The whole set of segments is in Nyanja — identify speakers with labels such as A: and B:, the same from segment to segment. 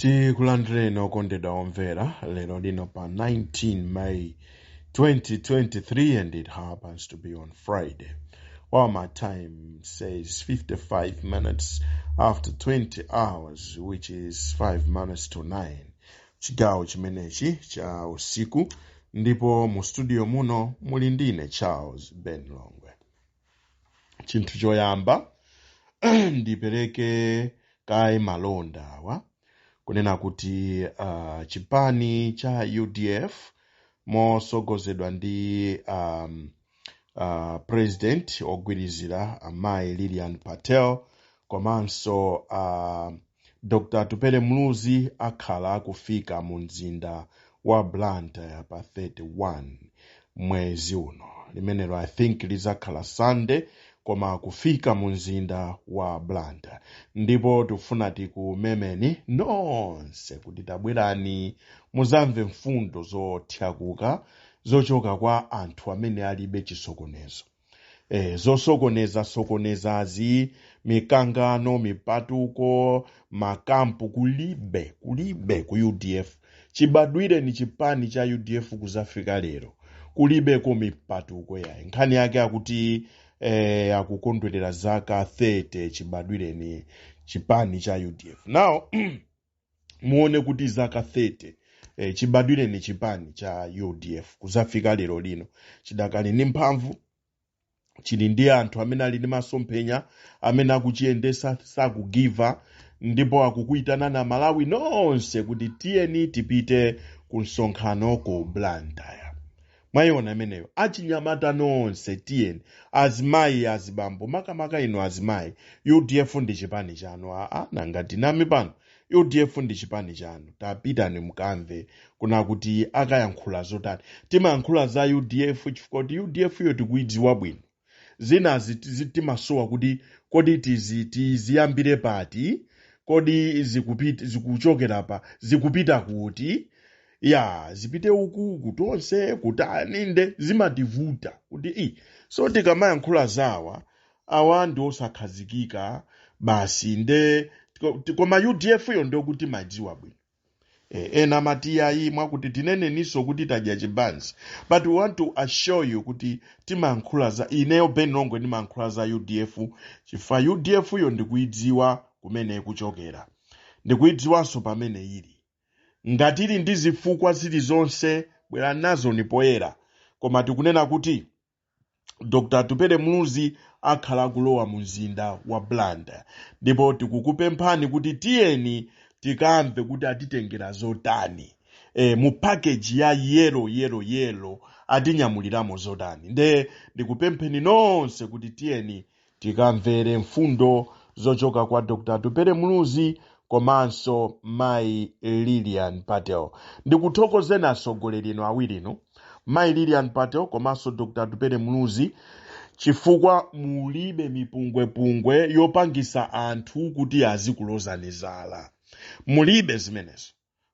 A: Tikulandireni okondedwa omvera lero lino pa 19 May 2023, and it happens to be on Friday. While my time says 55 minutes after 20 hours, which is 5 minutes to 9. Chigawo chimenechi cha usiku, ndipo mu studio muno muli ndine Charles Ben Longwe. Chinthu choyamba, ndipereke kaye malonda awa kunena kuti chipani cha UDF mosogozedwa ndi president ogwirizira, amayi Lilian Patel, komanso Dr Atupele Muluzi, akhala akufika mu mzinda wa Blantyre pa 31 mwezi uno. Limenelo I think lizakhala Sunday, koma kufika mu mzinda wa Blantyre, ndipo tikufuna tikumemeni nonse kuti tabwerani muzamve mfundo zothyakuka zochoka kwa anthu amene alibe chisokonezo, zosokoneza sokonezazi, mikangano, mipatuko, makampu kulibe, kulibe ku UDF. Chibadwire ni chipani cha UDF kuzafika lero kulibeko mipatuko yayi. Nkhani yake akuti akukondwerera zaka 30 chibadwireni chipani cha UDF. Now muone kuti zaka 30 chibadwireni chipani cha UDF kuzafika lero lino chidakali ndi mphamvu, chili ndi anthu amene ali ndi masomphenya, amene akuchiyendesa, sakugiva, ndipo akukuyitanana Malawi nonse kuti tiyeni tipite ku msonkhano ku Blantyre. Mwayiona imeneyo? Achinyamata nonse tiyeni, azimayi, azibambo, makamaka inu azimayi, UDF ndi chipani chanu. Aa, nanga tinami pano? UDF ndi chipani chanu. Tapitani mukamve kuna kuti akayankhula zotani. Timayankhula za UDF chifukwa kuti UDF yo tikuidziwa bwino. Zinazi timasowa kuti kodi tiziyambire pati, kodi zikupita, zikuchokera pa, zikupita kuti, ya zipite uku kutonse kutani, nde zimativuta kuti i so tikamayankhula zawa awa ndi osakhazikika basi. Nde koma UDF yo ndokuti madziwa bwino. Ena amati ayi, mwakuti tineneninso kuti tadya chibanzi, but we want to assure you kuti timayankhula za, ineyo Ben Longwe ndimayankhula za UDF chifukwa UDF yo ndikuidziwa kumene ikuchokera, ndikuidziwanso pamene ili. Ngati ili ndi zifukwa zilizonse, bwera nazo ni poyera. Koma tikunena kuti Dr Atupele Muluzi akhala akulowa mu mzinda wa Blantyre, ndipo tikukupemphani kuti tiyeni tikamve kuti atitengera zotani mu package ya yellow, yellow, yellow, atinyamuliramo zotani. Nde ndikupempheni nonse kuti tiyeni tikamvere mfundo zochoka kwa Dr Atupele Muluzi komanso mayi Lilian Patel. Ndikuthokozeni atsogoleri inu awirinu, mayi Lilian Patel komanso Dr Atupele Muluzi, chifukwa mulibe mipungwepungwe yopangisa anthu kuti azikulozani zala. Mulibe zimenezo.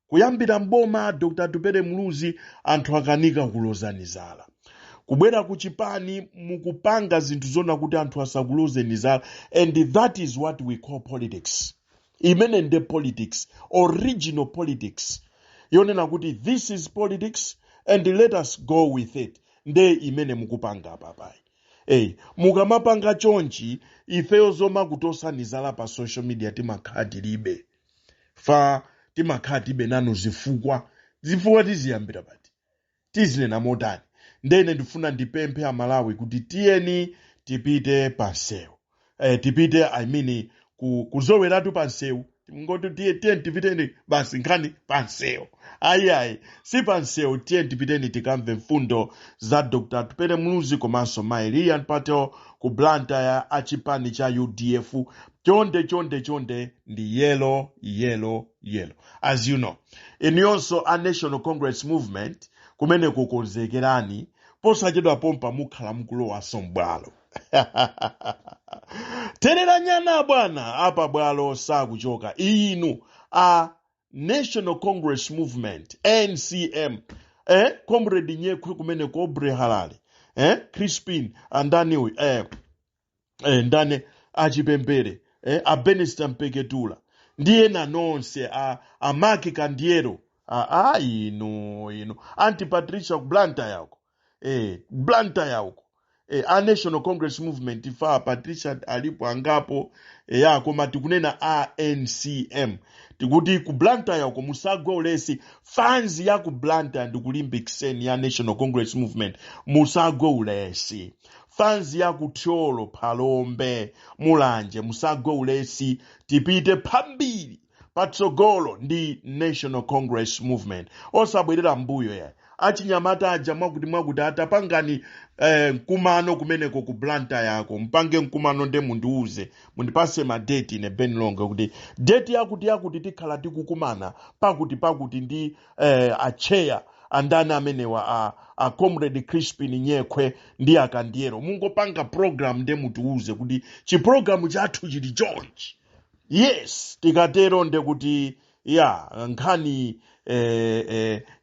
A: Kuyambira mboma Dr Atupele Muluzi, anthu akanika kulozani zala. Kubwera ku chipani, mukupanga zinthu zona kuti anthu asakulozeni zala, and that is what we call politics. Imene nde politics, original politics yonena kuti this is politics and let us go with it, nde imene mukupanga papayi. Hey, mukamapanga chonchi, ifeyo zomakutosani zala pa social media timakhala tilibe fa, timakhala tibe nanu zifukwa. Zifukwa tiziyambira pati? Tizinena motani? Ndene ndifuna ndipemphe Amalawi kuti tiyeni tipite pansewu, tipite, I mean, kuzoweratu pansewu. Ngoti tiyeni tipiteni basi, nkhani pansewu. Ayi, ayi, si pansewu. Tiyeni tipiteni tikamve mfundo za Dr Atupele Muluzi komanso mayi Lilian Patel ku Blantyre, achipani cha UDF. Chonde, chonde, chonde, ndi yellow, yellow, yellow, as you know. Inuyonso a National Congress Movement kumene kukonzekerani, posachedwa pompa mukhala mukulowanso mbwalo. Terera nyana bwana, apa bwalo sakuchoka. Inu a National Congress Movement, NCM, Comrade Nyekhwe kumene, Kobre Halale, Crispin, andani uyu, ndani, achipembere, abenista Mpeketula Ndi ena nonse, a Maki Kandiero, a inu Anti Patricia ku Blantyre yako, Blantyre yako, a National Congress Movement fa Patricia alipo angapo, ya, koma tikunena a NCM, tikuti ku Blantyre yako musagwe ulesi. Fans ya ku Blantyre, ndikulimbikiseni, ya National Congress Movement, musagwe ulesi. Fans ya ku Thyolo, Phalombe, Mulanje, musagwe ulesi. Tipite phambiri patsogolo ndi National Congress Movement, osabwerera mbuyo ya. Achinyamata aja mwakuti mwakuti atapangani mkumano kumeneko ku Blantyre yako, mpange mkumano nde mundiuze, mundipase madeti ine Ben Longwe kuti date yakuti yakuti tikhala tikukumana pakuti pakuti ndi acheya andani amenewa, a Comrade Crispin Nyekhwe ndi Akandiero. Mungopanga program nde mutiuze kuti chipulogalamu chathu chili chonchi. Yes, tikatero nde kuti ya nkhani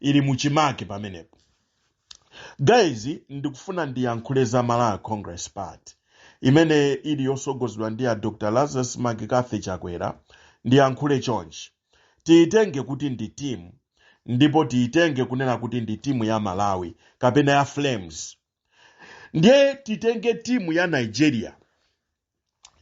A: ili muchimake pamenepo. Guys, ndikufuna ndiyankhule za Malawi Congress Party imene ili yosogozedwa ndi a Dr Lazarus McCarthy Chakwera. Ndiyankhule chonchi: tiyitenge kuti ndi timu, ndipo tiyitenge kunena kuti ndi timu ya Malawi kapena ya Flames. Ndiye titenge timu ya Nigeria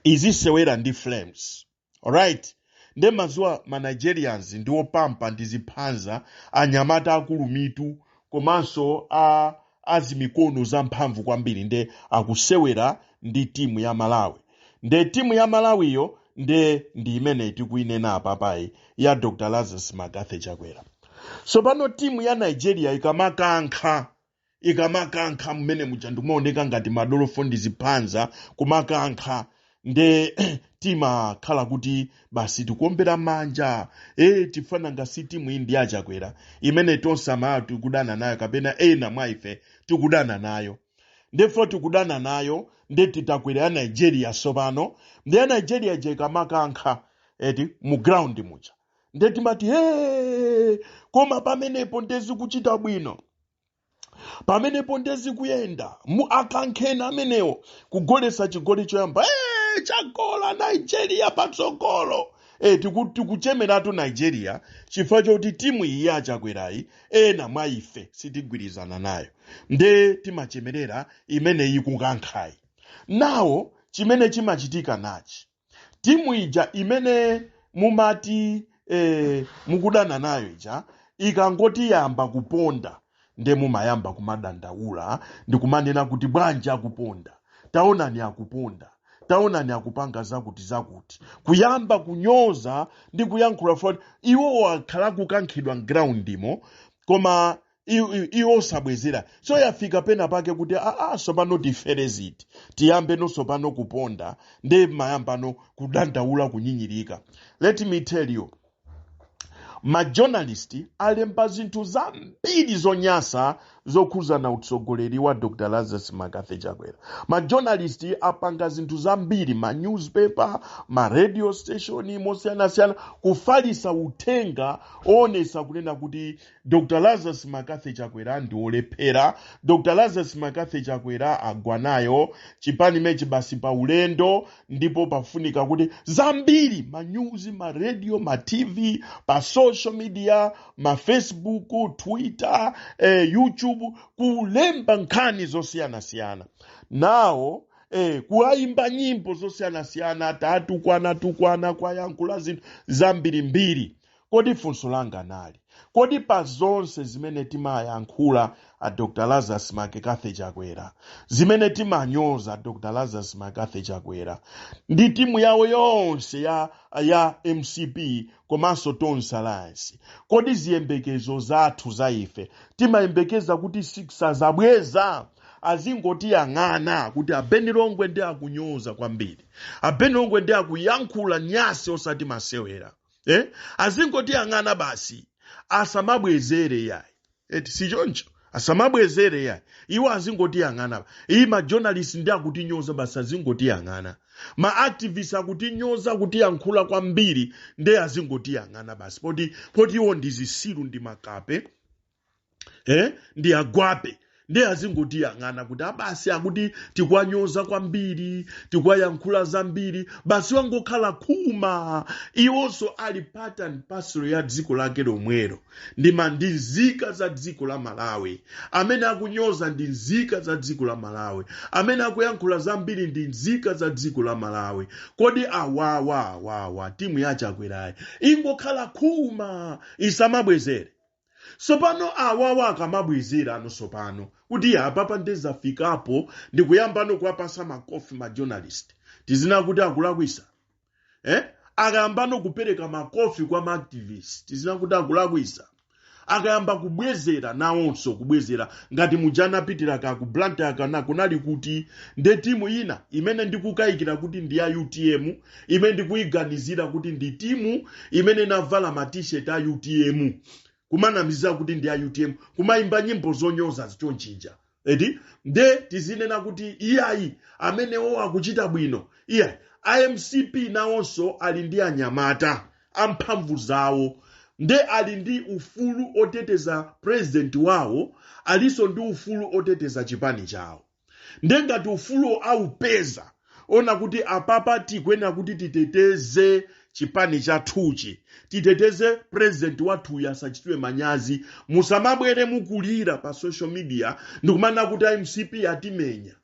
A: izisewera ndi Flames, alright? Nde mazuwa ma Nigerians ndi opampa ndi ziphanza, anyamata akulu mitu komanso a azimikono zamphamvu kwambiri. Nde akusewera ndi timu ya Malawi. Nde timu ya Malawiyo nde ndi imene tikuyinena apapayi, ya Dr Lazarus McCarthy Chakwera. So pano timu ya Nigeria ikamakankha, ikamakankha mmene muja ndikumaoneka ngati madolofo ndi ziphanza kumakankha, nde timakhala kuti basi tikuombera manja, tifana ngasi timu iyi ndi yaChakwera imene tonse Amalawi tikudana nayo, kapena ena mwa ife tikudana nayo. Ndefo tikudana nayo, nde titakwera ya Nigeria. Sopano ndi ya Nigeria ija ikamakankha eti mu ground muja, nde timati, "Hey, koma pamenepo ndezikuchita bwino, pamenepo ndezikuyenda." Mu akankhena amenewo kugolesa chigoli choyamba, hey, chagola, Nigeria patsogolo. Tikuchemeratu Nigeria chifukwa chokuti timu iyi yaChakwerayi ena mwa ife sitigwirizana nayo, nde timachemerera imene ikukankhayi. Nawo chimene chimachitika nachi: timu ija imene mumati mukudana nayo ija ikangoti yamba kuponda, nde mumayamba kumadandaula ndi kumanena kuti, "Bwanji akuponda? Taonani akuponda, taonani akupanga zakuti zakuti," kuyamba kunyoza ndi kuyankhula foti iwo akhala kukankhidwa mgroundimo koma iwo osabwezera. So yafika pena pake kuti, aa, sopano tifere ziti, tiyambe nosopano kuponda, nde mayambano kudandaula, kunyinyirika. Let me tell you, majournalist alemba zinthu zambiri zonyasa zokhuzana utsogoleri wa Dr Lazarus McCarthy Chakwera. Majournalist apanga zinthu zambiri, ma newspaper, ma radio station mosiyanasiyana, kufalisa uthenga oonesa kunena kuti Dr Lazarus McCarthy Chakwera ndi olephera, Dr Lazarus McCarthy Chakwera agwa nayo chipani mechi basi pa ulendo, ndipo pafunika kuti zambiri, ma news, ma radio, ma TV, pa social media, ma Facebook, Twitter, YouTube, kulemba nkhani zosiyanasiyana nawo, kuayimba nyimbo zosiyanasiyana, tatukwana tukwana, kwayankhula zinthu zambirimbiri. Kodi funso langa nali: kodi pa zonse zimene timayankhula a Dr Lazarus McCarthy Chakwera, zimene timanyoza Dr Lazarus McCarthy Chakwera ndi timu yawo yonse ya MCP komanso Tonse Alliance, kodi ziyembekezo zathu za ife timayembekeza kuti sazabweza, azingotiyang'ana kuti aBen Longwe ndi akunyoza kwambiri, aBen Longwe ndi akuyankhula nyasi osati masewera, eh? Azingotiyang'ana basi, asamabwezere yayi, eti sichoncho? Asamabwezere yayi, iwo azingotiyang'ana. Iyi majournalist ndi akutinyoza basi, azingotiyang'ana. Ma activist akutinyoza, akutiyankhula kwambiri, nde azingotiyang'ana basi, poti iwo ndi zisilu, ndi makape, eh? Ndi agwape. Ndiye azingotiyang'ana kuti abasi akuti tikwanyoza kwambiri, tikwayankhula zambiri, basi wangokhala khuma. Iwonso ali part and parcel ya dziko lake lomwelo, ndi nzika za dziko la Malawi. Amene akunyoza ndi nzika za dziko la Malawi, amene akuyankhula zambiri ndi nzika za dziko la Malawi. Kodi awawa awawa timu yachakwerayi ingokhala khuma, isamabwezere? Sopano awawa akamabwezera ano sopano kuti apapa ndezafikapo, ndikuyambano kuwapasa makofi ma journalist, tizina kuti akulakwisa, eh? Akayambano kupereka makofi kwa ma activist, tizina kuti akulakwisa? Akayamba kubwezera nawonso, kubwezera ngati mujanapitira ka ku Blantyre kana kunali kuti, nde timu ina imene ndikukayikira kuti ndi ya UTM, imene ndikuyiganizira kuti ndi timu imene inavala ma T-shirt a UTM, kumanamiza kuti ndi a UTM, kumayimba nyimbo zonyoza zichonchinja, eti? Nde tizinena kuti iyayi, amenewo akuchita bwino? Iyayi, iMCP nawonso ali ndi anyamata amphamvu zawo, nde ali ndi ufulu oteteza president wawo, alinso ndi ufulu oteteza chipani chawo. Nde ngati ufulu aupeza, ona kuti apapa tikuyenera kuti titeteze chipani chathuchi, titeteze president wathuyu asachitidwe manyazi. Musamabwere mukulira pa social media ndikumanena kuti iMCP atimenya,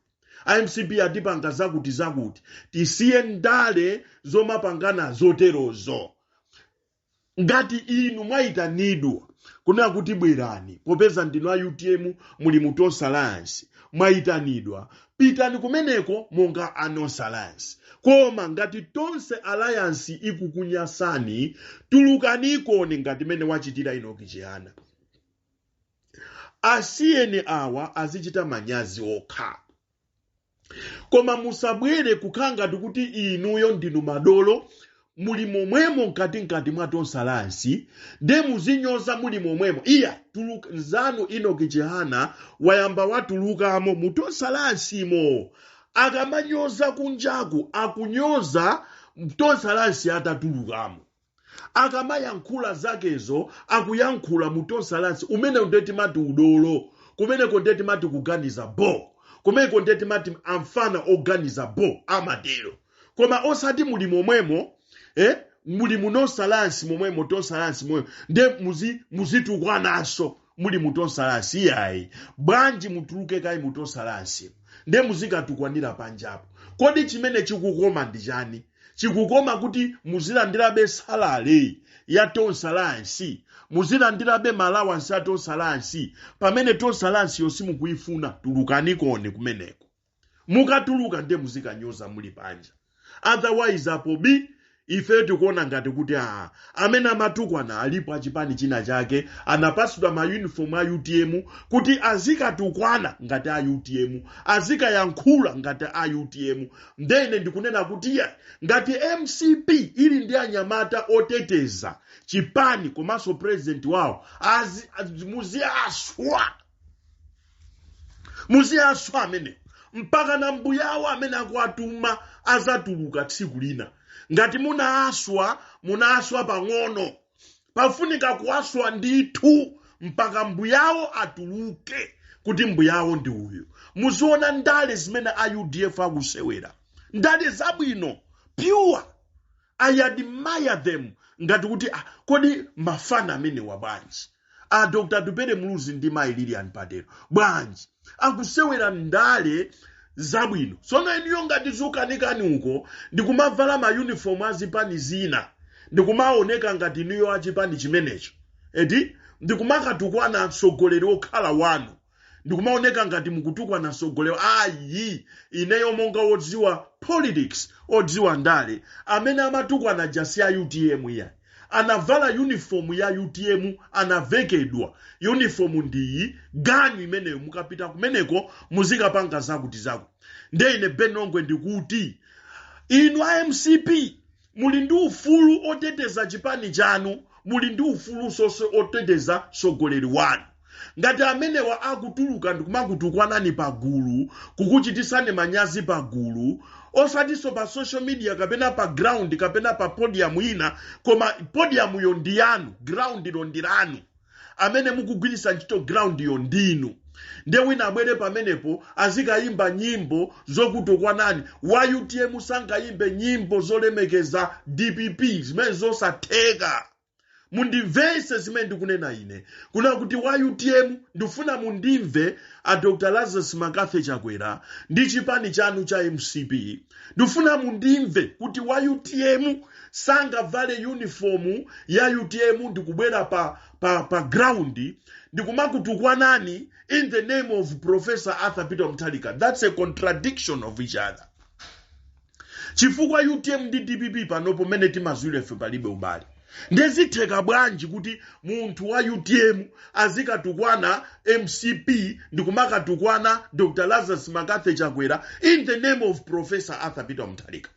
A: iMCP atipanga zakuti zakuti. Tisiye ndale zomapangana zoterozo. Ngati inu mwayitanidwa kunena kuti bwerani, popeza ndinu a UTM, muli mu Tonse Alliance, mwayitanidwa, pitani kumeneko monga a Tonse Alliance. Koma ngati Tonse Alliance ikukunyasani, tulukanikoni ngati mene wachitira Enoch Chihana. Asiyeni awa azichita manyazi okha, koma musabwere kukhala ngati kuti inuyo ndinu madolo, muli momwemo mkatikati mwa Tonse Alliance, nde muzinyoza muli momwemo. Iya, tuluka nzanu Enoch Chihana wayamba watulukamo mu Tonse Alliance mo. Akamanyoza kunjaku, akunyoza Tonse Alliance atatulukamo. Akamayankhula zakezo, akuyankhula mu Tonse Alliance. Umene ndiye timati udolo, kumeneko ndiye timati kuganiza bo, kumeneko ndiye timati amfana oganiza bo amatero. Koma osati muli momwemo, eh? Muli mu Tonse Alliance momwemo, Tonse Alliance momwemo, nde muzitukwananso muli mu Tonse Alliance. Iyayi, bwanji mutuluke kayi mu Tonse Alliance, nde muzikatukwanira panjapo? Kodi chimene chikukoma ndi chani? Chikukoma kuti muzilandirabe salary ya Tonse Alliance, muzilandirabe ma allowance a Tonse Alliance, pamene Tonse Alliance yo simukuyifuna? Tulukanikoni kumeneko. Mukatuluka, ndiye muzikanyoza muli panja. Otherwise, apo bi, ife tikuona ngati kuti aa, amene amatukwana alipo achipani china chake, anapasidwa ma uniform a UTM kuti azikatukwana ngati a UTM, azikayankhula ngati a UTM. Ndene ndikunena kuti ya, ngati MCP ili ndi anyamata oteteza chipani komanso president wawo, muziyaswa, muziyaswa amene mpaka na mbuyawo amene akuatuma azatuluka tsiku lina. Ngati munaaswa, munaaswa pang'ono, pafunika kuaswa ndithu mpaka mbuyawo atuluke kuti mbuyawo ndi uyu. Muziona ndale zimene a UDF akusewera, ndale zabwino, pure. I admire them ngati kuti, ah, kodi mafana amene wa bwanji, a Dr Atupele Muluzi ndi mayi Lilian Patel, bwanji akusewera ndale zabwino? Tsono inuyo ngati zukanikani uko ndikumavala ma uniform azipani zina, ndikumaoneka ngati inuyo achipani chimenecho, eti, ndikumakatukwana mtsogoleri okhala wanu, ndikumaoneka ngati mukutukwana mtsogoleri, ayi. Ineyo monga wodziwa politics, odziwa ndale, amene amatukwana jasi ya UTM iya, anavala uniform ya UTM, anavekedwa uniform ndiyi ganyu imeneyo, mukapita kumeneko muzikapanga zakuti zakuti. Nde ine Ben Longwe ndikuti inu a MCP muli ndi ufulu oteteza chipani chanu, muli ndi ufulu sonse oteteza mtsogoleri wanu. Ngati amenewa akutuluka ndikumakutukwanani pagulu, kukuchitisani manyazi pagulu, osatinso pa social media kapena pa ground kapena pa podium ina, koma podium yo ndi yanu, ground ilo ndi lanu, amene mukugwiritsa ntchito ground yo ndinu. Ndiye wina abwere pamenepo azikayimba nyimbo zokutukwanani. Wa UTM sangayimbe nyimbo zolemekeza DPP, zimene zosatheka. Mundimvese zimene ndikunena ine, kuna kuti wa UTM, ndifuna mundimve a Dr Lazarus McCarthy Chakwera ndi chipani chanu cha MCP, ndifuna mundimve kuti wa UTM sangavale uniform ya UTM ndikubwera pa ground ndikumakutukwanani in the name of Professor Arthur Peter Mutharika. That's a contradiction of each other, chifukwa UTM ndi DPP panopo mmene timazwira ife palibe ubale. Ndezitheka bwanji kuti munthu wa UTM azikatukwana MCP ndikumakatukwana Dr Lazarus McCarthy Chakwera in the name of Professor Arthur Peter Mutharika?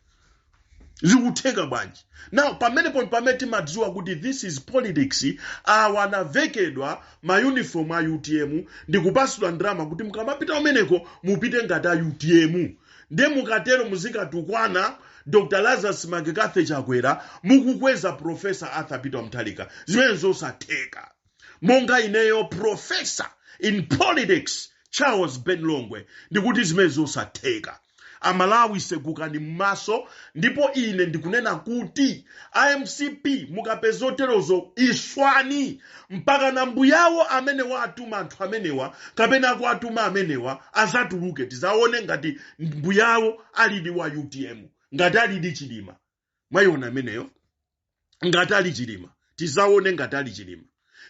A: Zikutheka bwanji? Now pamenepo pamene timadziwa kuti this is politics. Awa anavekedwa mauniform a UTM ndikupasidwa ndalama kuti mukamapita umeneko mupite ngati a UTM, ndiye mukatero muzikatukwana Dr Lazarus McCarthy Chakwera mukukweza Professor Arthur Peter Mutharika. Zimene zosatheka. Monga ineyo professor in politics Charles Ben Longwe ndikuti zimene zosatheka. Amalawi, segukani m'maso. Ndipo ine ndikunena kuti iMCP mukapeza oterozo iswani mpaka na mbuyawo amene watuma anthu amenewa kapena akuatuma amenewa azatuluke, tizaone ngati mbuyawo alidi wa UTM, ngati alidi Chilima. Mwayiona ameneyo? Ngati ali Chilima, tizaone ngati ali Chilima.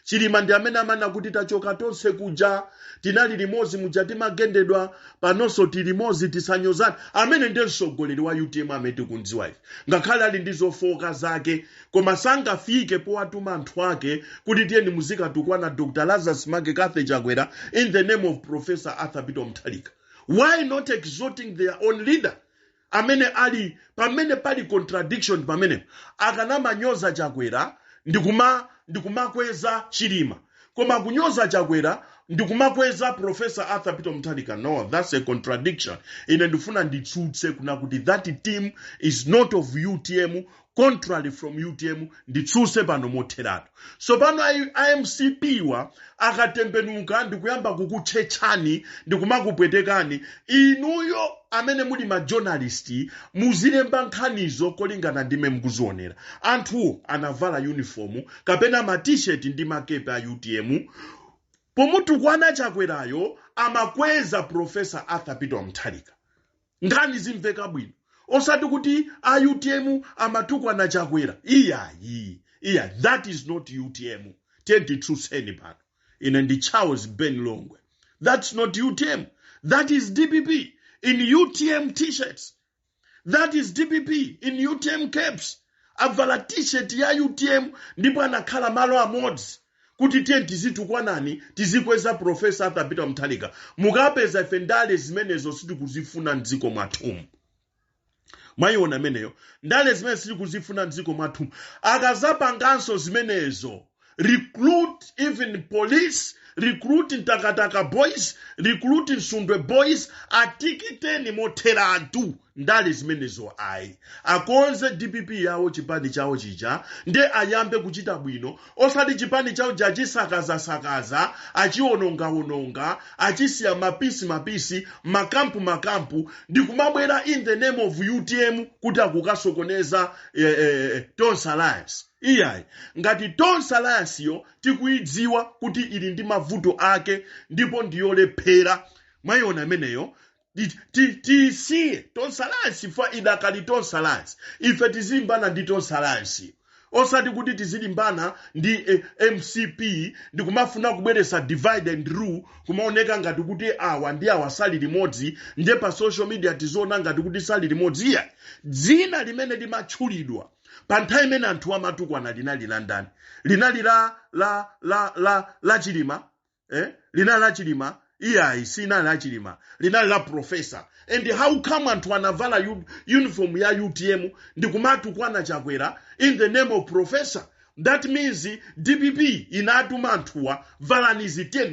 A: Chilima ndi amene amana kuti tachoka tonse kuja, tinali limodzi muja timagendedwa, panonso tili limodzi, tisanyozane. Amene ndiye mtsogoleri wa UTM amene tikundziwa ife, ngakhale ali ndi zofowoka zake, koma sangafike powatuma anthu ake kuti tiyeni muzikatukwana Dr Lazarus McCarthy Chakwera in the name of Professor Arthur Peter Mutharika. Why not exalting their own leader amene ali pamene pali contradiction pamene akanamanyoza Chakwera ndikumakweza Chilima, koma kunyoza Chakwera ndikumakweza Professor Arthur Peter Mutharika? No, that's a contradiction. Ine ndifuna nditsutse kuna kuti that team is not of UTM, contrary from UTM. Nditsutse pano motheratu. So pano iMCP wa akatembenuka ndikuyamba kukutchetchani ndikumakupwetekani, inuyo amene muli ma journalist muzilemba nkhanizo kolingana ndime mukuzionera. Anthuwo anavala uniform kapena ma T-shirt ndi makepe a UTM, pomutukwana Chakwerayo amakweza Professor Arthur Peter Mutharika. Nkhani zimveka bwino, osati kuti a UTM amatukwana Chakwera. Iyayi, iya, that is not UTM. Tiye titsutseni pano. Ine ndi Charles Ben Longwe. That's not UTM, that is DPP in UTM T-shirts, that is DPP in UTM caps. Avala T-shirt ya UTM ndipo anakhala malo amodzi kuti tiye tizitukwanani, tizikweza Professor Arthur Peter Mutharika. Mukapeza ife ndale zimenezo sitikuzifuna mdziko mwathumu. Mwayiona ameneyo? Ndale zimene sitikuzifuna mdziko mwathumu. Akazapanganso zimenezo, recruit even police, recruit Mtakataka Boys, recruit Msundwe Boys, atikiteni motheratu. Ndale zimenezo ayi. Akonze DPP yawo, chipani chawo chija, nde ayambe kuchita bwino, osati chipani chawo chachisakazasakaza, achiwonongawononga, achisiya mapisi mapisi, makampu makampu, ndikumabwera in the name of UTM kuti akukasokoneza Tonse Alliance. Iyayi, ngati Tonse Alliance yo tikuidziwa kuti ili ndi mavuto ake ndipo ndiyolephera, mwayiona ameneyo? Tisiye Tonse Alliance fa idakali Tonse Alliance. Ife tizilimbana ndi Tonse Alliance, osati kuti tizilimbana ndi MCP ndikumafuna kubweretsa divide and rule, kumaoneka ngati kuti awa ndi awa sali limodzi, ndiye pa social media tiziona ngati kuti sali limodzi. Iya, dzina limene limatchulidwa pa nthawi imene anthu amatukwana linali la ndani? Linali la Chilima, eh? Linali la Chilima? Iyayi, sinali la Chilima, linali la professor. And how come anthu anavala uniform ya UTM ndikumatukwana Chakwera in the name of professor? That means DPP inatuma anthuwa, valani ziteni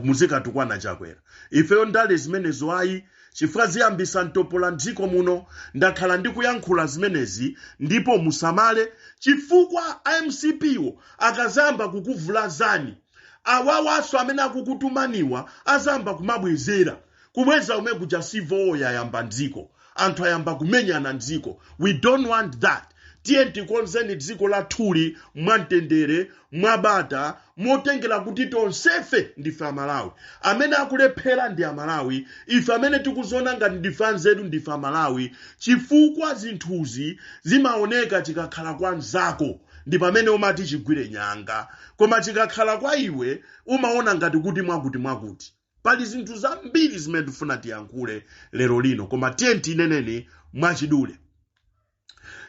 A: muzikatukwana Chakwera. Ifeyo ndale zimenezo ayi, chifukwa ziyambisa mtopola mdziko muno. Ndakhala ndikuyankhula zimenezi, ndipo musamale, chifukwa iMCP wo akazamba kukuvulazani. Awawaso amene akukutumaniwa azamba kumabwezera, kubweza umwe kuja. Civil war yayamba mdziko, anthu ayamba kumenyana mdziko. We don't want that. Tiye tikonzeni dziko lathuli mwamtendere, mwabata, motengera kuti tonsefe ndife Amalawi. Amene akulephera ndi Amalawi, ife amene tikuziona ngati ndife anzeru ndife Amalawi, chifukwa zinthuzi zimaoneka chikakhala kwa mzako ndi pamene umati chigwire nyanga, koma chikakhala kwa iwe umaona ngati kuti mwakuti mwakuti. Pali zinthu zambiri zimene tifuna tiyankhule lero lino, koma tiye tineneni mwachidule.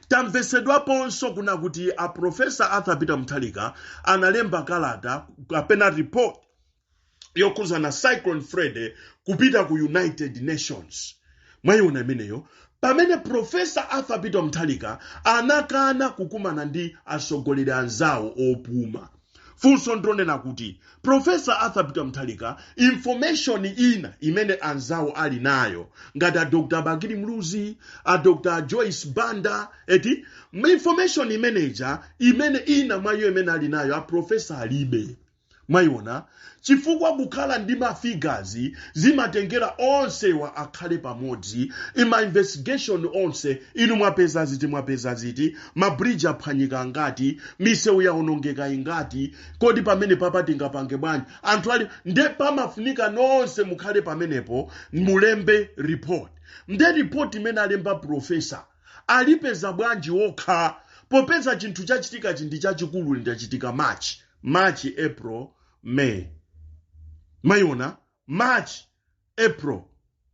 A: Tamvesedwaponso kuna kuti a Professor Arthur Peter Mutharika analemba kalata kapena report yokhuzana Cyclone Freddy kupita ku United Nations. Mwayiona imeneyo? Pamene Professor Arthur Peter Mutharika anakana kukumana ndi atsogoleri anzawo opuma. Funso ndionena kuti Professor Arthur Peter Mutharika, information ina imene anzawo ali nayo ngati a Dr Bakili Muluzi, a Dr Joyce Banda, eti information imeneja imene ina mwayo imene ali nayo a professor alibe. Mwayiona? Chifukwa kukhala ndi mafigures zimatengera onsewa akhale pamodzi, ima investigation onse. Inu mwapeza ziti? Mwapeza ziti? Mabridge aphwanyika ngati? Misewu yaonongeka ingati? Kodi pamene papa tingapange bwanji? Anthu ali nde pamafunika nonse mukhale pamenepo, mulembe report. Nde report imene alemba professor alipeza bwanji wokha, popeza chinthu chachitika ndi chachikulu, ndachitika March, April, May? Mwayiona? March, April,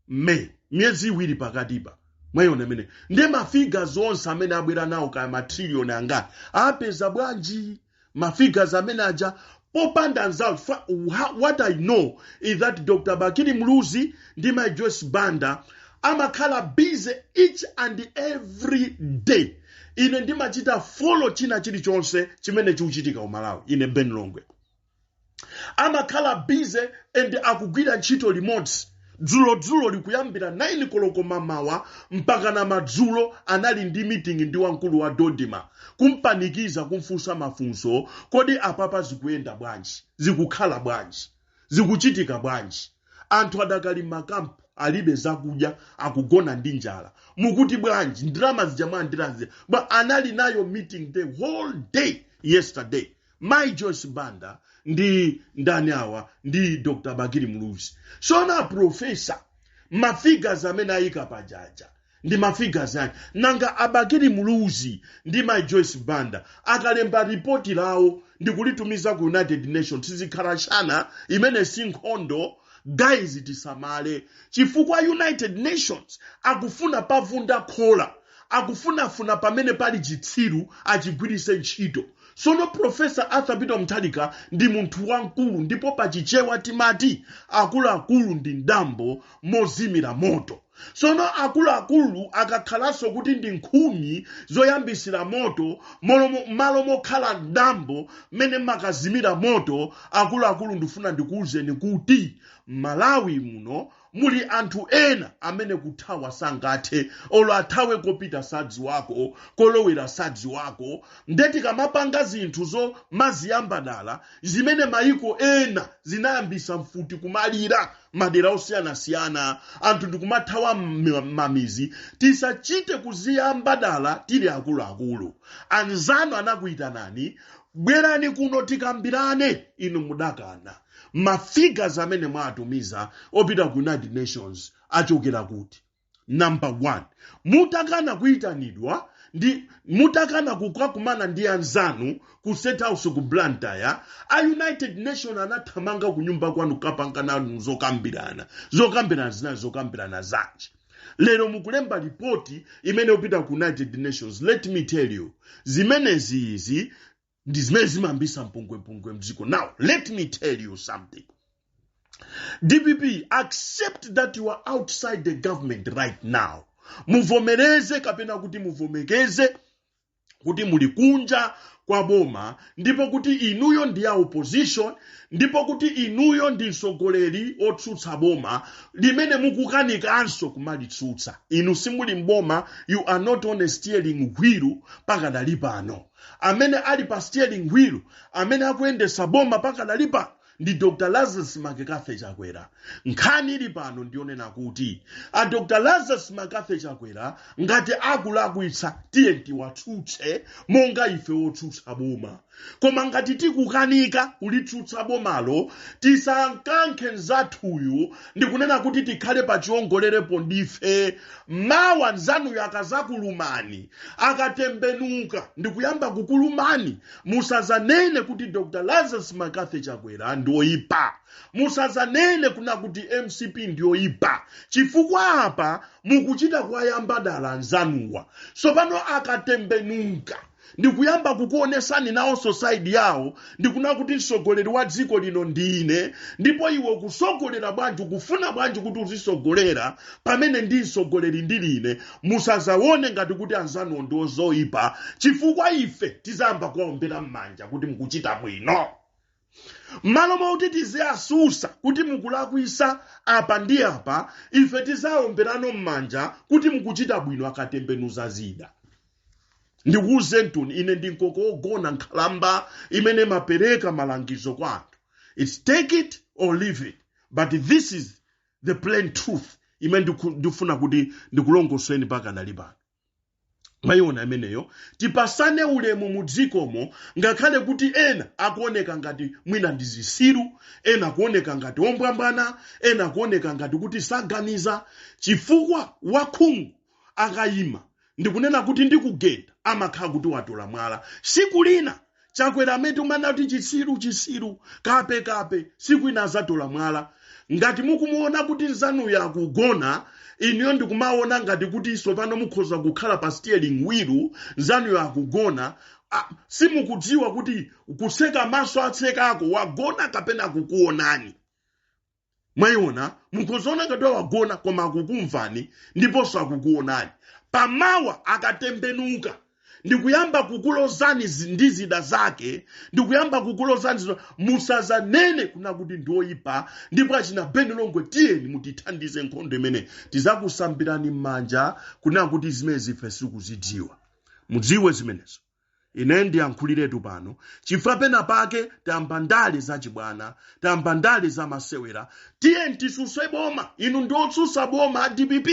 A: May, miyezi 2 pakatipa. Mwayiona imene? Nde mafigures onse amene abwera nawo, kaya matrillion angati, apeza bwanji mafigures amene aja popanda nzawo? What I know is that Dr Bakili Muluzi ndi my Joyce Banda amakhala busy each and every day. Ine ndimachita follow china chilichonse chimene chikuchitika ku Malawi. Ine Ben Longwe, amakhala busy and akugwira ntchito limodzi. Dzulodzulo likuyambira 9 koloko mamawa mpaka na madzulo anali ndi meeting ndi wamkulu wa DoDMA, kumpanikiza, kumfunsa mafunso: kodi apapa zikuyenda bwanji? Zikukhala bwanji? Zikuchitika bwanji? Anthu adakali makampu, alibe zakudya, akugona ndi njala. Mukuti bwanji? Ndalama zija mwalandira? But anali nayo meeting the whole day yesterday, my Joyce Banda ndi ndani awa, ndi Dr Bakili Muluzi. Sona professor, mafigures amene ayika pajaja ndi mafigures ake. Nanga abakili Muluzi ndi my Joyce Banda akalemba ripoti lawo ndi kulitumiza ku United Nations, sizikhala chana imene si nkhondo? Guys, tisamale, chifukwa United Nations akufuna pavunda khola, akufunafuna pamene pali chitsiru achigwirise ntchito. Sono Professor Arthur Peter Mutharika ndi munthu wamkulu, ndipo pachichewa timati akuluakulu ndi ndambo mozimira moto. Sono akuluakulu akakhalanso kuti ndi nkhuni zoyambisira moto malo mokhala ndambo mmene makazimira moto. Akuluakulu, ndifuna ndikuwuzeni kuti Malawi muno muli anthu ena amene kuthawa sangathe, olo athawe kopita sadziwako, kolowera sadziwako. Nde tikamapanga zinthu zo maziyamba dala, zimene mayiko ena zinayambisa mfuti kumalira madera osiyanasiyana, anthu ndikumathawa mamizi, tisachite kuziyamba dala tili akuluakulu. Anzanu anakuyitanani, "Bwerani kuno tikambirane," inu mudakana. Mafigures amene mwatumiza opita ku United Nations achokera kuti? Number one, mutakana kuyitanidwa ndi mutakana kukakumana ndi anzanu ku State House ku Blantyre, a United Nation anathamanga ku nyumba kwanu kapanga nanu zokambirana. Zokambirana zinazi zokambirana zanji? Lero mukulemba ripoti imene upita ku United Nations. Let me tell you, zimenezi izi ndi zimene zimayambisa mpungwepungwe mdziko. Now let me tell you something. DPP, accept that you are outside the government right now. Muvomereze kapena kuti muvomekeze kuti muli kunja kwa boma, ndipo kuti inuyo ndi ya opposition, ndipo kuti inuyo ndi mtsogoleri otsutsa boma limene mukukanikanso kumalitsutsa. Inu simuli mboma, you are not on a steering wheel pakadali pano. Amene ali pa steering wheel, amene akuyendesa boma pakadali pano Ndi Dr Lazarus McCarthy Chakwera. Nkhani ili pano ndionena kuti a Dr Lazarus McCarthy Chakwera ngati akulakwitsa, tiye tiwatsutse monga ife wotsutsa boma. Koma ngati tikukanika kulitsutsa bomalo, tisankankhe nzathuyu ndikunena kuti tikhale pa chiongolerepo ndife. Mawa nzanuyo akazakulumani, akatembenuka ndikuyamba kukulumani, musazanene kuti Dr Lazarus McCarthy Chakwera ndioyipa, musazanene kuna kuti MCP ndioyipa, chifukwa apa mukuchita kuwayamba dala anzanuwa. Sopano akatembenuka ndikuyamba kukuonesani nawonso side yawo, ndikuna kuti mtsogoleri wa dziko lino ndine, ndipo iwe ukusogolera bwanji? Ukufuna bwanji kuti uzisogolera pamene ndi mtsogoleri ndiline? Musazaone ngati kuti anzanuwo ndi ozoyipa, chifukwa ife tizayamba kuwaombera m'manja kuti mukuchita bwino, m'malo mwakuti tiziyasusa kuti mukulakwisa apa ndi apa. Ife tizaomberano m'manja kuti mukuchita bwino akatembenuza zida. Ndikuuze mtuni, ine ndi mkoko wogona, nkhalamba imene mapereka malangizo kwa anthu. It's take it or leave it, but this is the plain truth imene ndikufuna kuti ndikulongosweni pakanali pano. Mwayiona imeneyo? Tipasane ulemu mu dzikomo, ngakhale kuti ena akuoneka ngati mwina ndi zisiru, ena akuoneka ngati ombwambwana, ena akuoneka ngati kuti saganiza, chifukwa wakhungu akayima ndikunena kuti ndikugenda, amakhala kuti watola mwala. Siku lina Chakwera amene timanena kuti chisiru, chisiru, kape, kape, siku ina azatola mwala. Ngati mukumuona kuti nzanuyo akugona, inuyo ndikumaona ngati kuti sopano mukhoza kukhala pa steering wheel, nzanuyo akugona, simukudziwa kuti kutseka maso atsekako wagona kapena akukuonani. Mwayiona? Mukhozaona ngati wagona, koma akukumvani ndiponso akukuonani. Pamawa akatembenuka ndikuyamba kukulozani ndi zida zake, ndikuyamba kukulozani musazanene kuna kuti ndioyipa. Ndipo achina Ben Longwe, tiyeni mutithandize nkhondo imene tizakusambirani m'manja kuna kuti zimene zife sikuzidziwa. Mudziwe zimenezo. Ine ndiyankhuliretu pano chifukwa pena pake tayamba ndale zachibwana, tayamba ndale zamasewera. Tiye tisuse boma. Inu ndiotsutsa boma a DPP,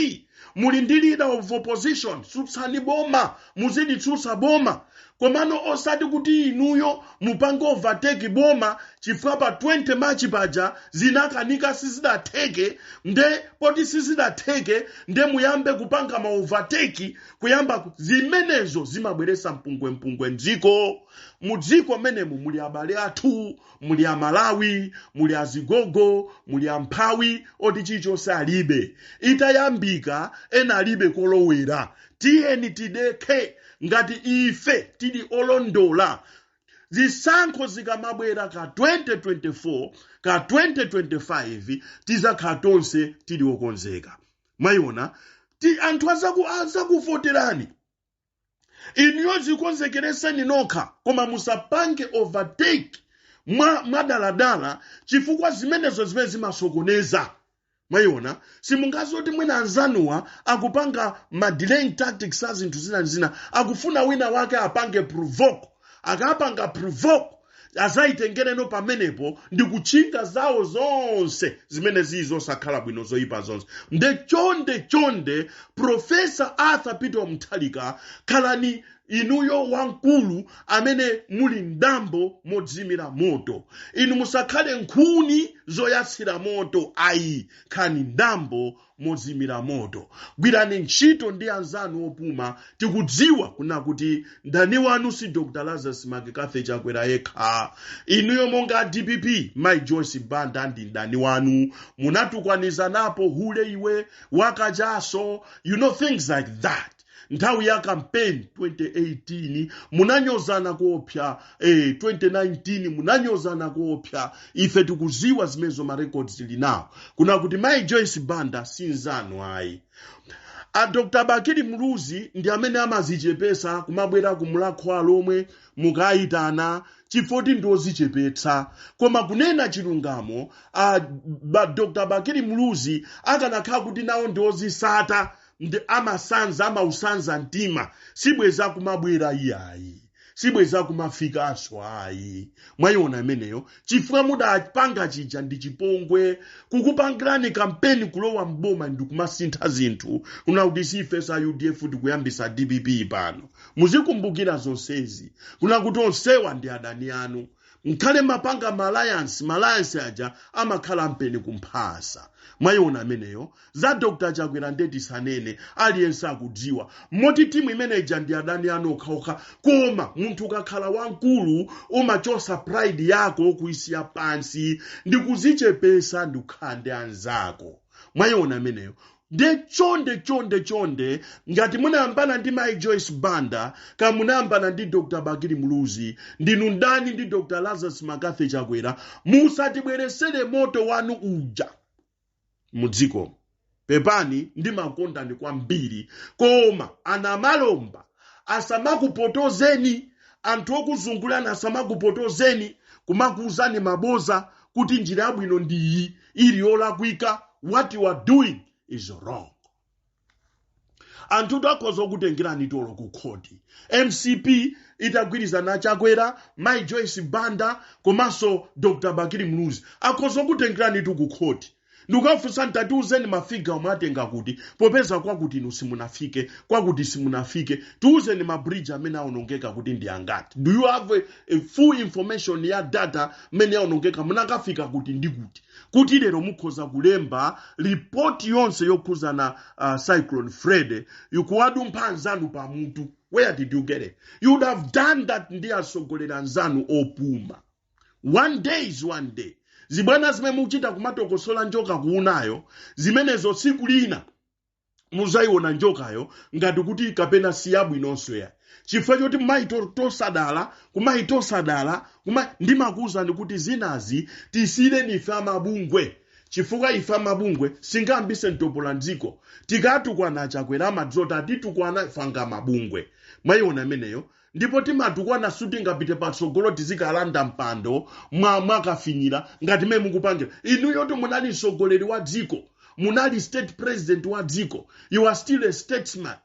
A: muli ndi leader of opposition, tsutsani boma, muzilitsutsa boma, komano osati kuti inuyo mupange overtake boma, chifukwa pa 20 March paja zinakanika, sizidatheke. Nde poti sizidatheke, nde muyambe kupanga ma overtake, kuyamba zimenezo zimabweresa mpungwempungwe mdziko. Mudziko menemu muli abale athu, muli Amalawi, muli azigogo, muli amphawi oti chilichonse alibe. Itayambika, ena alibe kolowera. Tiyeni tidekhe ngati ife tili olondola. Zisankho zikamabwera ka 2024 ka 2025, tizakhala tonse tili okonzeka. Mwayiona? Ti anthu azakuvoterani inuyo, zikonzekereseni nokha, koma musapange overtake mwa mwadaladala, chifukwa zimenezo zimene zimasokoneza. Mwayiona? Simungazoti mwina anzanuwa akupanga ma delaying tactics a zinthu zina ndi zina, akufuna wina wake apange provoke. Akapanga provoke, azayitengereno pamenepo ndi kutchinga zawo zonse zimene zili zosakhala bwino, zoyipa zonse. Nde chonde chonde, Professor Arthur Peter Mutharika, khalani inuyo wamkulu amene muli mdambo modzimira moto. Inu musakhale nkhuni zoyatsira moto ayi, khalani ndambo mozimira moto. Gwirani ntchito ndi anzanu opuma. Tikudziwa kuna kuti mdani wanu si Dr Lazarus McCarthy Chakwera yekha. Inuyo monga DPP, Mai Joyce Banda ndi mdani wanu. Munatukwanizanapo, "Hule iwe, wakachaso," things like that. Nthawi ya campaign 2018 munanyozana kuopsa, 2019 munanyozana kuopsa. Ife tikuziwa zimenezo, ma records tili nawo kuna kuti Mai Joyce Banda sinzanu ayi. A Dr Bakili Muluzi ndi amene amazichepesa kumabwera kumulakho lomwe mukayitana, chifukwa ndi ozichepetsa. Koma kunena chilungamo, a Dr Bakili Muluzi akanakhala kuti nawo ndi ozisata, ndi amasanza, amausanza mtima, sibweza kumabwera iyayi. Sibweza kumafikanso ayi. Mwayiona imeneyo? Chifukwa mudapanga chija ndi chipongwe, kukupangirani kampeni kulowa mboma ndi kumasintha zinthu, kuna kuti sife sa UDF, tikuyambisa DPP pano. Muzikumbukira zonsezi, kuna kuti onsewa ndi adani anu. Mkhale mapanga ma alliance, ma alliance aja amakhala mpeni kumphasa. Mwayiona ameneyo? Za Dr Chakwera ndetisanene, aliyense akudziwa moti timu imeneja ndi adani anu okhaokha. Koma munthu ukakhala wamkulu umachosa pride yako kuisiya pansi ndi kuzichepesa ndi kukhala ndi anzako. Mwayiona ameneyo? Nde chonde, chonde, chonde, ngati munayambana ndi Mai Joyce Banda, ka munayambana ndi Dr Bakili Muluzi, ndinu ndani ndi Dr Lazarus McCarthy Chakwera, musatibweresere moto wanu uja mudziko. Pepani, ndimakondani kwambiri, koma anamalomba asamakupotozeni, anthu okuzungulani asamakupotozeni, kumakuuzani maboza kuti njira yabwino ndi iyi ili yolakwika. What you are doing is wrong. Anthu akhoza kutengerani tolo ku khoti. MCP itagwirizana, Chakwera, Mai Joyce Banda komanso Dr Bakili Muluzi, akhoza kutengerani tu ku khoti ndikukafunsa, "Tatiuzeni ma figure omwe atenga kuti, popeza kwakuti inu simunafike, kwakuti simunafike. Tiuzeni ma bridge amene aonongeka kuti ndi angati. Do you have a full information ya data mmene yaonongeka? Munakafika kuti ndi kuti, kuti lero mukhoza kulemba ripoti yonse yokhuzana Cyclone Freddy ikuwadumpha anzanu pamutu? Where did you get it?" You would have done that ndi atsogoleri anzanu opuma. One day is one day. Zibwana zimene mukuchita kumatokosola njoka kuunayo, zimenezo tsiku lina muzayiona njokayo ngati kuti kapena siyabwinonso ya, chifukwa choti maitosadala kumaitosadala kuma. Ndimakuwuzani kuti zinazi tisiyireni ife amabungwe, chifukwa ife amabungwe singambise mtopola mdziko. Tikatukwana Chakwera, amadzoti atitukwana fanga mabungwe. Mwayiona imeneyo? Ndipo timatukwana, sutingapite patsogolo tizikalanda mpando mwa mwakafinyira ngati mmene mukupangira inuyo. Munali mtsogoleri wa dziko, munali state president wa dziko, you are still a statesman.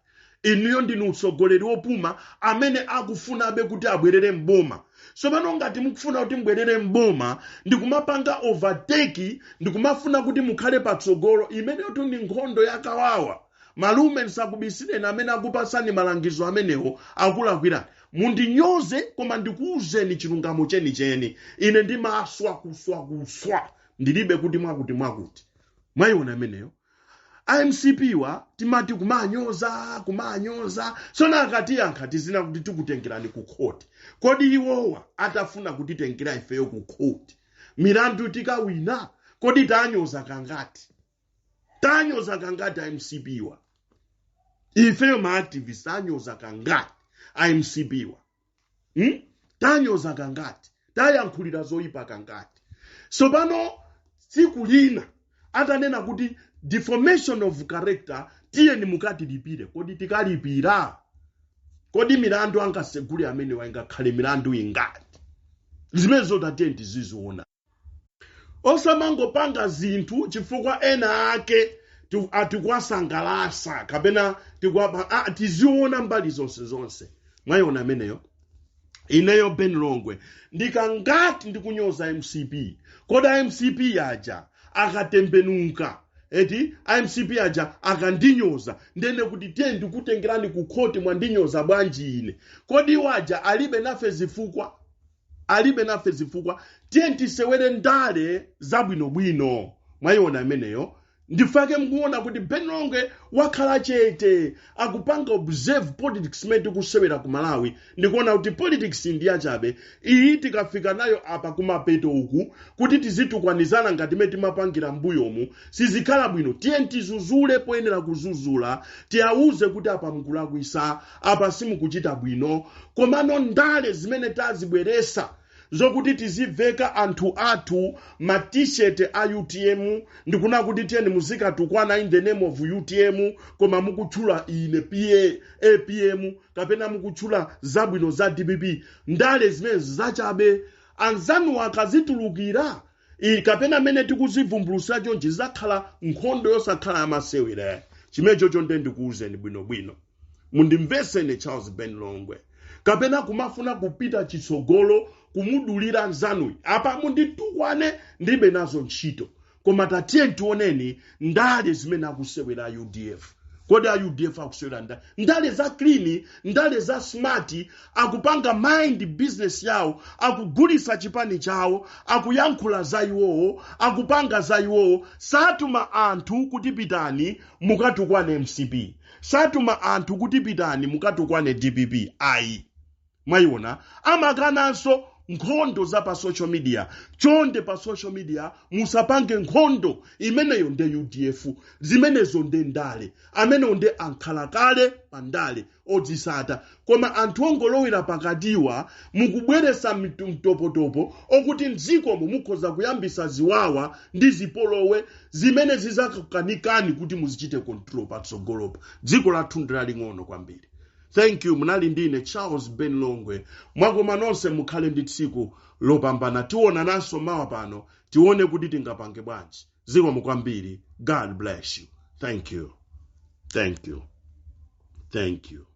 A: Inuyo ndinu mtsogoleri wopuma amene akufunabe kuti abwerere mboma. Tsopano ngati mukufuna kuti mbwerere mboma ndikumapanga overtake, ndikumafuna kuti mukhale patsogolo, imeneyo ndi nkhondo yakawawa. Malume, nsakubisireni, amene akupasani malangizo amenewo akulakwirani. Mundinyoze, koma ndikuwuzeni chilungamo chenicheni. Ine ndimaswa kuswa kuswa, ndilibe kuti mwakuti mwakuti. Mwayiona imeneyo? IMCP wa timati kumanyoza, kumanyoza, sona akatiyankha tizina kuti tikutengerani ku khoti. Kodi iwowa atafuna kutitengera ifeyo ku khoti, milandu tikawina? Kodi tanyoza kangati? Tanyoza kangati IMCP wa? Ifeyo ma activist tanyoza kangati IMCP wa? Hmm? Tanyoza kangati? Tayankhulira zoyipa kangati? Sopano tsiku lina atanena kuti deformation of character, tiyeni mukatilipire, kodi tikalipira? Kodi milandu angasegule amenewa ingakhale milandu ingati? Zimene zotatiye tiziziona, osamangopanga zinthu chifukwa ena ake atikuwasangalasa kapena tiziona mbali zonse zonse. Mwayiona ameneyo? Ineyo Ben Longwe ndikangati ndikunyoza MCP? Kodi MCP aja akatembenuka eti, MCP aja akandinyoza, ndene kuti tiye ndikutengerani ku khoti, mwandinyoza bwanji ine? Kodi waja alibe nafe zifukwa? Alibe nafe zifukwa. Tiye tisewere ndale zabwinobwino. Mwayiona imeneyo? Ndifake mukuona kuti Ben Longwe wakhala chete, akupanga observe politics imene tikusewera ku Malawi, ndikuona kuti politics ndi yachabe iyi. Tikafika nayo apa kumapeto uku kuti tizitukwanizana ngati imene timapangira mbuyomu, sizikhala bwino. Tiye tizuzule poyenera kuzuzula, tiyawuze kuti apa mukulakwisa, apa simukuchita bwino. Komano ndale zimene tazibweresa zokuti tiziveka anthu athu ma T-shirt a UTM, ndikuna kuti tiyeni muzikatukwana in the name of UTM, koma mukutchula ine pa APM kapena mukutchula zabwino za DPP, ndale zimene zachabe. Anzanu akazitulukira kapena amene tikuzivumbulusa chonchi, zizakhala nkhondo yosakhala yamasewera. Chimene chocho nde ndikuwuzeni bwinobwino, mundimvesene Charles Ben Longwe. Kapena kumafuna kupita chitsogolo, kumudulira nzanuyi. Apa munditukwane, ndilibe nazo ntchito, koma tatiye tioneni ndale zimene akusewera UDF. Kodi a UDF akusewera ndale, ndale za clean, ndale za smart? Akupanga mind business yawo, akugulisa chipani chawo, akuyankhula za iwowo, akupanga za iwowo. Satuma anthu kuti pitani mukatukwane MCP, satuma anthu kuti pitani mukatukwane DPP, ayi. Mwayiona, amakananso nkhondo za pa social media. Chonde, pa social media musapange nkhondo imeneyo. Nde UDF zimenezo nde ndale, amenewo nde ankhalakale pa ndale odzisata. Koma anthu ongolowera pakatiwa, mukubweresa mtopotopo okuti mdzikomo mukhoza kuyambisa ziwawa ndi zipolowe zimene zizakukanikani kuti muzichite control patsogolopa. Dziko lathu ndi laling'ono kwambiri. Thank you. Munali ndine Charles Ben Longwe. Mwakoma nonse, mukhale ndi tsiku lopambana. Tionananso mawa pano, tione kuti tingapange bwanji. Zikomo kwambiri. God bless you. Thank you, thank you, thank you.